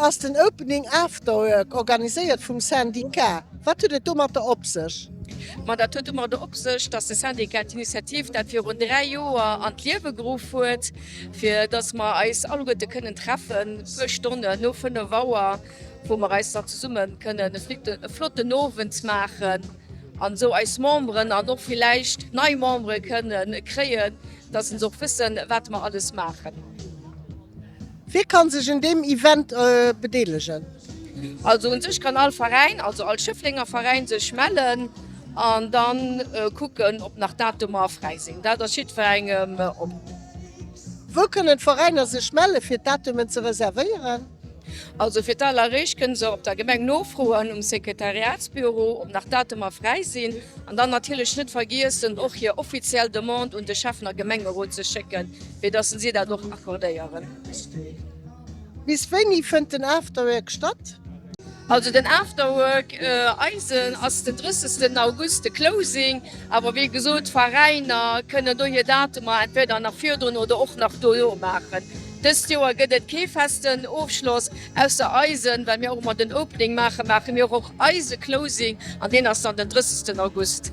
ass den Opening Afterwork, organiséiert vum Syndicat. Wat huet et domatter op sech? Ma dat huet domadder op sech, dass de Syndicat d'Initiativ dat virun 3 Joer an d'Liewe geruff huet, fir dass mer eis alleguerte kënnen treffen, e puer Stonnen no 5 Auer, wou mer eis dann zesumme kënnen e flotten Owend maachen an esou eis Memberen an och villäicht nei Membere kënnen kréien, dass se och wëssen, wat mer alles maachen. Wie kann sech un deem Event bedeelegen? Also un sech kann all Veräin, also all Schëfflenger Veräin sech mellen an dann kucken ob nach Datumer fräi sinn. Dat ass jiddwerengem op. Wou kënnen d'Veräiner sech melle fir d'Datumen ze reservéieren? Also fir d'alleréischt kënne se op der Gemeng nofroen um Sekretariatsbüro ob nach Datumer fräi sinn an dann natierlech net vergiessen och hir offiziell Demande un de Schäffen a Gemengerot ze schécken, fir dass si dat och accordéieren. Bis wéini fënnt den Afterwork statt? Also den Afterwork eisen ass den 30 August de Closing, awer wéi gesot d'Veräiner kënnen do hir Datumer entweder nach virdrun oder och nach dono maachen. Dëst Joer gëtt et kee festen Ofschloss, ausser eisen, well mir och ëmmer den Opening maachen, maache mir och eise Closing an deen ass dann den 30 August.